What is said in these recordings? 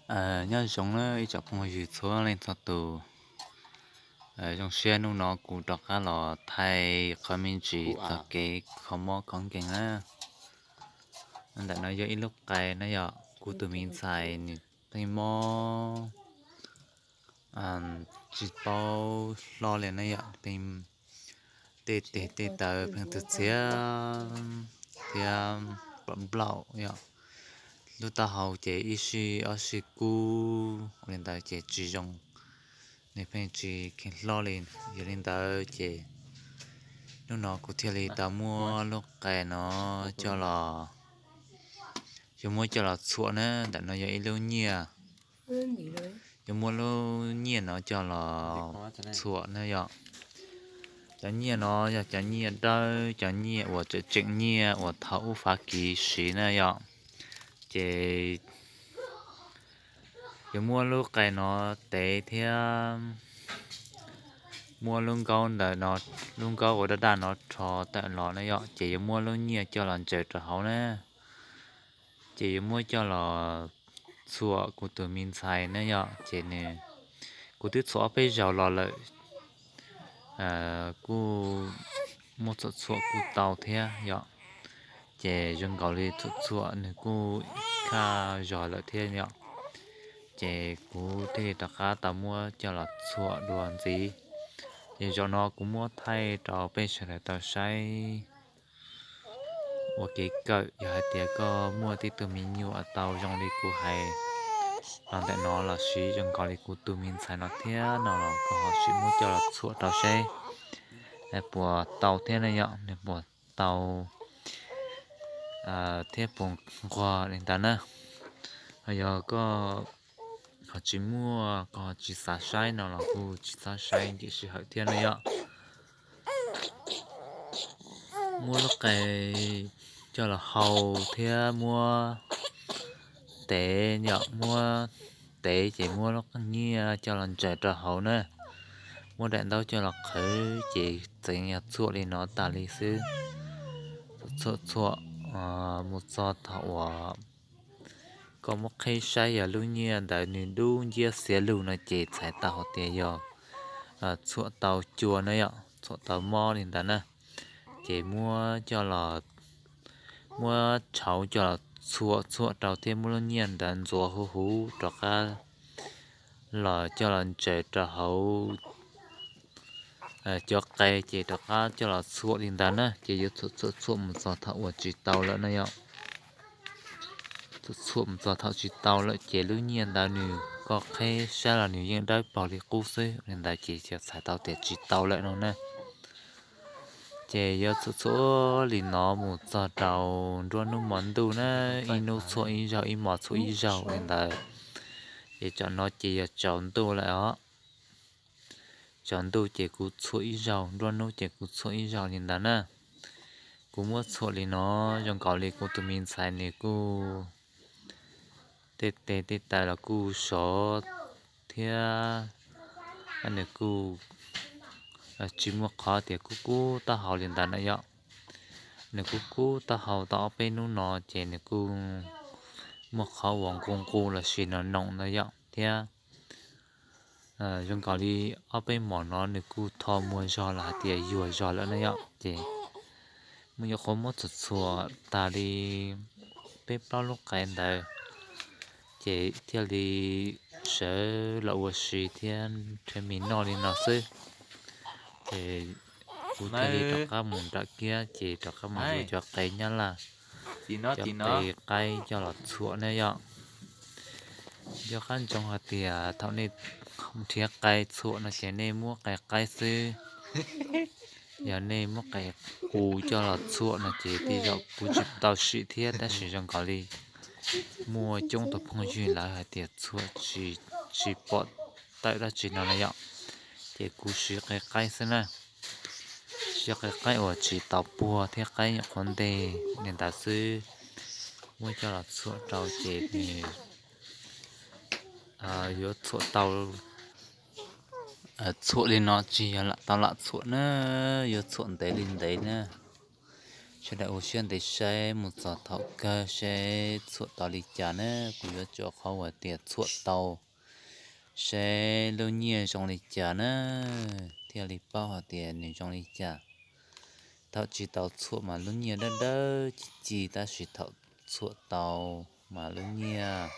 Nyob zoo na ib tsoom phooj ywg txhua leej txhua tus, zoo siab hnub no kuv rov qab los thaij qhov me ntsis txog kev kho mob kho nkeeg na. Ntawm no yog ib lub qai na yom, kuv tus me ntxhais nws pheej mob tsis paub hlob li na yom, tej tes tej taw pheej txhia txhia thiab nplaum nplaum yom. Lub taub hau ces ib sij ob sij kub li ntawd ces tsis zoo, nws pheej tsis kheev hlob li. Yog li ntawd ces hnub no kuv thiaj li tau muab lub qai no coj los, yuav muab coj los txhuam na. Ntawm no yog ib lub nyiaj, yuav muab lub nyiaj no coj los txhuam na yom. Cov nyiaj no yog cov nyiaj dawb, cov nyiaj uas tseem tseem nyiaj uas thaum ub Fab Kis siv na yom. Ces yuav muab lub qai no tev thiab muab lub nkaub ntawm no, lub nkaub uas daj daj no rho tawm los na yom, ces yuav muab lub nyiaj coj los ntsaws rau hauv na. Ces yuav muab coj los txhuam kuv tus me ntxhais na yom, ces nws, kuv twb txhuam ob peb zaug los lawm, kuj muab txhuam txhuam kuj tau thiab yom. Ces zoo nkaus li txhuam txhuam nws kuj khaj zog lawm thiab yom. Ces kuv thiaj li rov qab tau muab coj los txhuam dua ntxiv. Ces zaum no kuv muab thaij rau peb sawv daws tau saib ua kev kawm. Yog hais tias koj muaj tib tug me nyuam tau zoo li kuv hais los ntawm no lossis zoo nkaus li kuv tus me ntxhais no thiab no los koj ho sim muab coj los txhuam rau seb puas tau thiab na yom, nws puas tau thiab puas nquag li ntawd na. Ho yog koj ho tsis muaj, koj ho tsis xav saib no los kuj tsis txhob saib ntxiv sij hawm thiab na yom. Muab lub qai coj los hau thiab muab tev yom, muab tev ces muab lub nyiaj coj los ntsaws rau hauv na. Muab daim ntaub coj los qhwv ces txeev yog txhuam li no tas li xwb. Txhuam txhuam mus txog thaum uas koj muab qheb saib yog lub nyiaj ntawd nws dub nciab xiav lug no ces txhais tau hais tias yog txhuam tau cua na yom, txhuam tau mob li ntawd na. Ces muab coj los, muab tshauv coj los txhuam txhuam rau thiab muab lub nyiaj ntawd ntxuav huv huv rov qab los coj los ntsaws rau hauv cov qe ces rov qab coj los txhuam li ntawd na. Ces yuav txhuam txhuam txhuam mus txog thaum uas tsis tau lawm na yom. Txhuam txhuam mus txog thaum tsis tau lawm ces lub nyiaj ntawd nws koj qheb saib los nws yeej dawb paug li qub xwb li ntawd ces yog txhais tau tias tsis tau lawm no na. Ces yuav txhuam txhuam li no mus txog rau nruab hnub hmo ntuj na, ib hnub txhuam ib zaug ib hmo txhuam ib zaug li ntawd. Ces tsam no ces yog tsaus ntuj lawm os. Tsaus ntuj ces kuv txhuam ib zaug, nruab hnub ces kuv txhuam ib zaug li ntawd na. Kuv muab txhuam li no zoo nkaus li kuv tus me ntxhais nws kuj tej tes tej taw los kuj sov thiab nws kuj tsis muaj qhov tias kub kub taub hau li ntawd na yom. Nws kub kub taub hau tau ob peb hnub no ces nws kuj muaj qhov uas nqus nqus lossis no noom ntawd yom thiab zoo nkaus li ob peb hmos no nws kuj tho muag zog los hais tias yuag zog lawm na yom. Ces muab yuav qhuav muab txhuam txhuam tas li peb plaub lub qe ntawd ces thiaj li sawv los ua si thiab nrhiav mis noj li no xwb. Ces kuv thiaj li rov qab mus nram kiab ces rov qab mus yuav cov qe nyab laj, cov qe qaib coj los txhuam na yom. Nco qab ntsoov hais tias thaum nej nrhiav qe txhuam no ces nej muab qe qaib xwb. Yog nej muab qe qus coj los txhuam no ces tej zaum kuv tsis tau sim thiab, tab sis zoo nkaus li muaj coob tus phooj ywg lawv hais tias txhuam tsis pom tawm dab tsi no na yom. Ces kuv siv qe qaib xwb na, siv qe qaib uas tsis tau puag thiab qaib nyuam qhuav nteg li ntawd xwb. Muab coj los txhuam rau ces nws yuav txhuam tau. Txhuam li no tsis yog lam tau lam txhuam na, yuav txhuam ntev li ntev na. Sawv daws ua siab ntev saib mus txog thaum kawg seb txhuam tau li cas na. Kuv yuav tso qhov uas tias txhuam tau, seb lub nyiaj zoo li cas na, thiaj li paub hais tias nws zoo li cas. Thaum tsis tau txhuam mas lub nyiaj dawb dawb ci ci, tab sis thaum txhuam tau mas lub nyiaj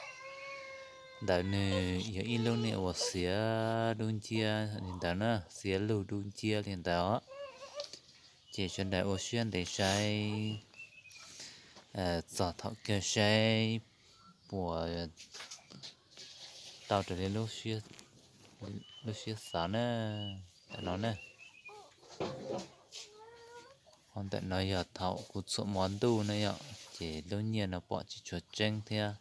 ntawd nws yog ib lub nyiaj uas xiav dub nciab li ntawd na, xiav lug dub nciab li ntawd os. Ces sawv daws ua siab ntev saib txog thaum kawg saib puas tau raws li lub siab xav na. Ntawm no na, ho ntawm no yog thaum kuv txhuam hmo ntuj na yom, ces lub nyiaj no pom tsis tshua tseeb thiab,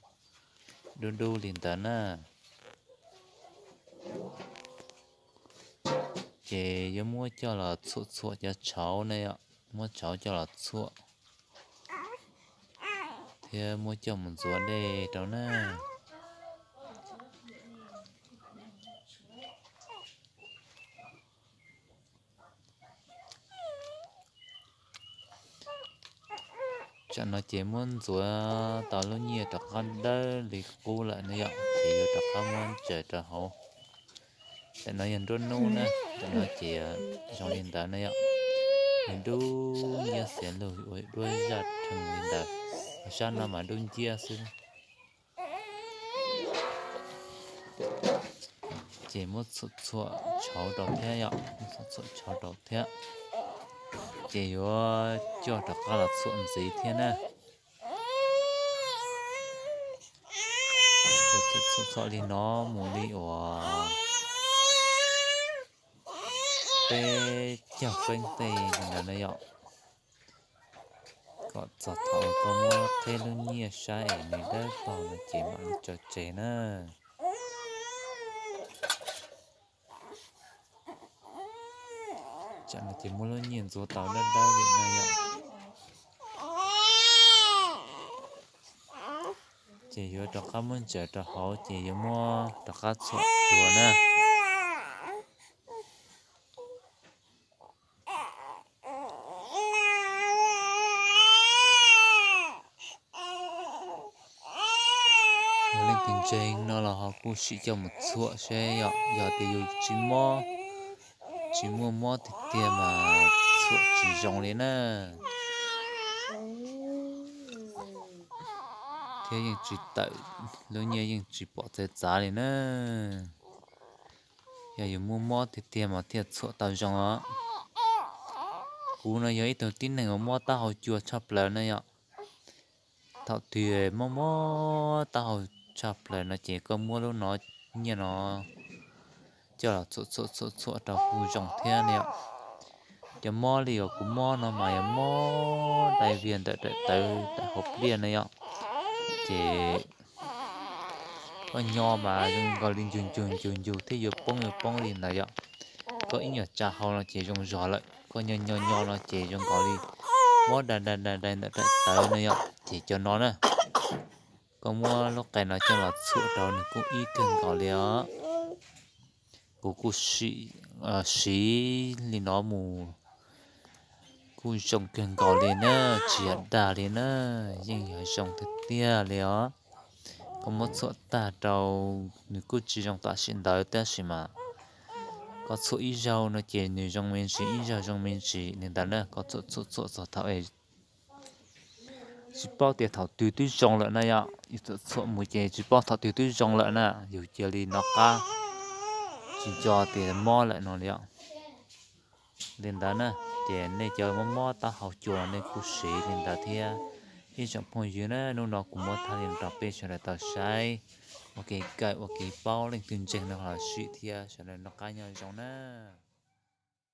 dub dub li ntawd na. Ces yuav muab coj los txhuam txhuam cov tshauv na yom, muab tshauv coj los txhuam thiab muab coj mus ntxuav dej rau na. Tsam no ces muab ntxuav tau lub nyiaj rov qab dawb li qub lawm na yom, ces yuav rov qab muab ntsaws rau hauv. Ntawm no yog nruab hnub na, ntawm no ces zoo li ntawd na yom. Nws dub nciab xiav lug ua duab zaj rhees li ntawd, sab no mas dub nciab xwb. Ces muab txhuam txhuam tshauv rau thiab yom, muab txhuam txhuam tshauv rau thiab. Ces yuav coj rov qab los txhuam ntxiv thiab na. Txhuam txhuam li no mus li uas peb caug feeb tej li ntawd na yom, kom txog thaum koj muab qheb lub nyiaj saib es nws dawb paug no ces mam li tso tseg na. Tsam no ces muab lub nyiaj ntxuav tau dawb dawb li no yom, ces yuav rov qab muab ntsaws rau hauv ces yuav muab rov qab txhuam dua na. Yog leej twg ntseeg no los ho kuj sim coj mus txhuam seb yom, yog tias yus tsis mob, tsis muaj mob tiag tiag mas txhuam tsis zoo li na, thiab yeej tsis tawm, lub nyiaj yeej tsis pom txawv txav li na. Yog yus muaj mob tiag tiag mas thiaj txhuam tau zoo os. Kuv no yog ib tug tib neeg uas mob taub hau cua tshaj plaws na yom. Thaum twg mob mob taub hau tshaj plaws no ces koj muab lub no, nyiaj no coj los txhuam txhuam txhuam txhuam rau kuj zoo thiab na yom. Cov mob li uas kuv mob no mas yog mob dai viag ntawm daim tawv daim hauv pliaj na yom. Ces koj nyo mas zoo nkaus li ncug ncug ncug ncug thiab yuav poob yuav poob li ntawd yom. Koj ib nyuag tsa hau no ces zoo zog lawm, koj nyo nyo nyo no ces zoo nkaus li mob dai dai dai dai ntawm daim tawv na yom. Ces cov no na, koj muab lub qe no coj los txhuam rau nws kuj ib kawg nkaus li os. Kuv kuj sim siv li no mus kuj zoo kawg nkaus li na, tsis yog dag li na, yeej yog zoo tiag tiag li os. Koj muab txhuam tag rau, nws kuj tsis zoo tam sim ntawd tab sis mas koj txhuam ib zaug no ces nws zoo me ntsis, ib zaug zoo me ntsis li ntawd na, koj txhuam txhuam txhuam txog thaum es tsis paub tias thaum twg twb zoo lawm na yom. Yus txhuam txhuam mus ces tsis paub thaum twg twb zoo lawm na, yus cia li nov qab, tsis nco tias mob lawm no li os. Li ntawd na, ces nej cov mob mob taub hau cua los nej kuj siv li ntawd thiab. Ib tsoom phooj ywg na, hnub no kuv muab thaij li no rau peb sawv daws tau saib ua kev kawm ua kev paub, leej twg ntseeg no los sim thiab, sawv daws noj qab nyob zoo na.